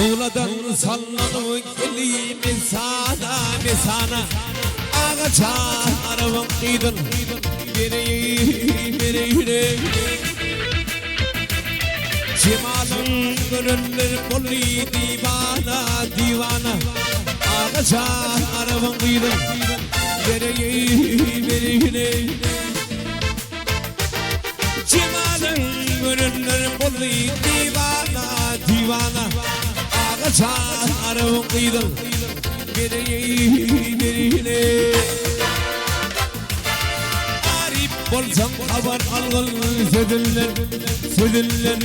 Tuwladan sallanyp geldi mesana, mesana. Agajan arabyň gyzyn bereýin, bereýin. Jemalyň görenler boldy diwana, diwana. Agajan arabyň gyzyn bereýin, bereýin. Jemalyň görenler boldy diwana, diwana. Agajan arabyň gyzyn bereýin, bereýin. Aryp bolsaň habar algyl sözünden, sözünden.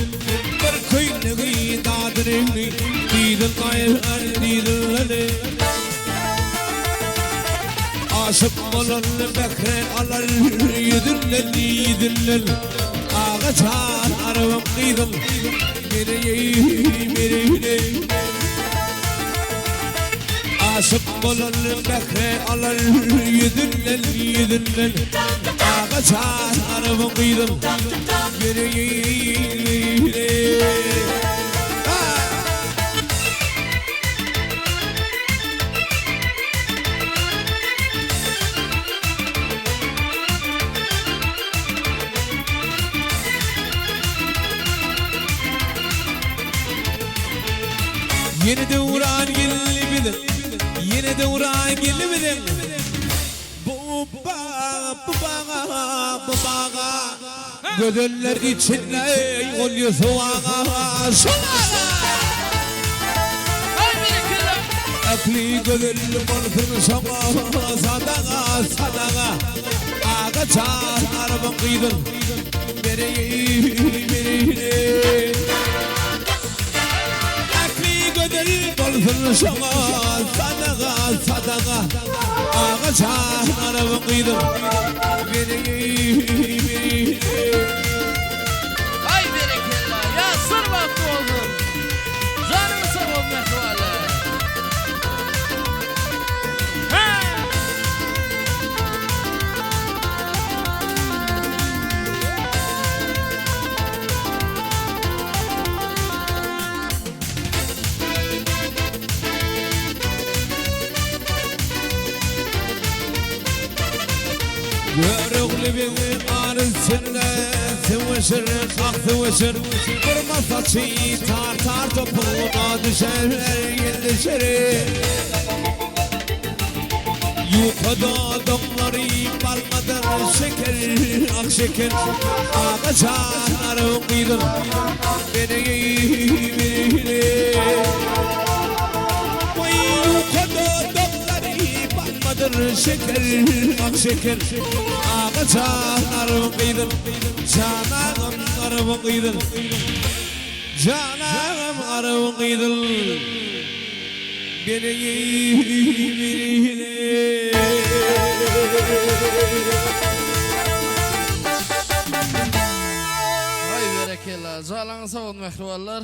Bir köýnegi dadyny diýdiler, diýdiler. Aşyk bolan mähre alar ýüzünden, ýüzünden. Agajan arabam gyzym bereýin, bereýin. Aşyk bolan mähre alar ýüzünden, ýüzünden. Agajan arabam gyzym bereýin, bereýin. Ýene döwran geldi biziň, Ýene döwran geldi biziň. Bu baga, bu baga, bu baga, Gözeller içinde ol Ýusup aga, şol aga. Ähli gözel bolsun şoňa sadaga, sadaga. Aga jan arabam gyzyn bereýin, bereýin. Ähli gözel bolsun şoňa sadaga, sadaga. Aga jan arabam gyzyn bereýin, bereýin. Aý berekella ýaşlar bagtly bolsun janyňyz sag bolsun mähribanlar. Görogly begi ar üstünde söweşir, ak söweşir. Burma saçy tar-tar topugyna düşer, ýel düşer. Ýuka dodaklary balmadyr şeker, ak şeker. Aga jan aryň gyzyn meni meni. Waý ýuka dodaklary balmadyr şeker, ak şeker. Aga jan aryň gyzyn, jan agam aryň gyzyn. Jan agam aryň gyzyn. Aý berekella janyňyz sag bolsun mähribanlar.